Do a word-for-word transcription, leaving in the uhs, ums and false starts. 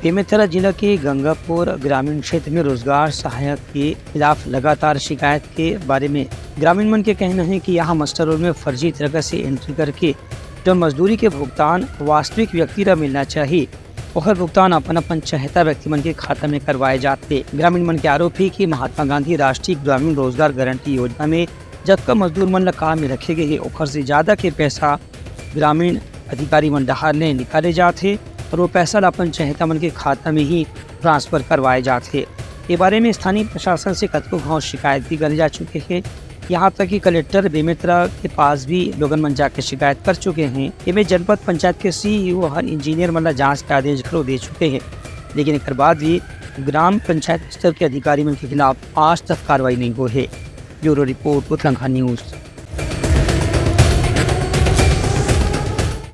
बेमेतरा जिला के गंगापुर ग्रामीण क्षेत्र में रोजगार सहायक के खिलाफ लगातार शिकायत के बारे में ग्रामीण मन के कहना है कि यहाँ मस्टर रोल में फर्जी तरीका से एंट्री करके जो मजदूरी के भुगतान वास्तविक व्यक्ति ला मिलना चाहिए, ओकर भुगतान अपन अपन चहेता व्यक्ति मन के खाता में करवाए जाथे। ग्रामीण मन के आरोप है कि महात्मा गांधी राष्ट्रीय ग्रामीण रोजगार गारंटी योजना में जतका मजदूर मन ला काम में रखे गए हे, ओकर से ज्यादा के पैसा ग्रामीण अधिकारी मन डहार ले निकाले जात हे और वो पैसा ला अपन चहेता मन के खाता में ही ट्रांसफर करवाए जात हे। ये बारे में स्थानीय प्रशासन से कतको घाव शिकायत भी करे जा चुके हे। यहाँ तक कि कलेक्टर बेमेतरा के पास भी लोगन मन जाके शिकायत कर चुके हैं। एमे जनपद पंचायत के सीईओ हर इंजीनियर मन ला जांच के आदेश घलो दे चुके हैं, लेकिन एकर बाद भी ग्राम पंचायत स्तर के अधिकारी मन के खिलाफ आज तक कार्रवाई नहीं हुई है। ब्यूरो रिपोर्ट, उतलंघा न्यूज।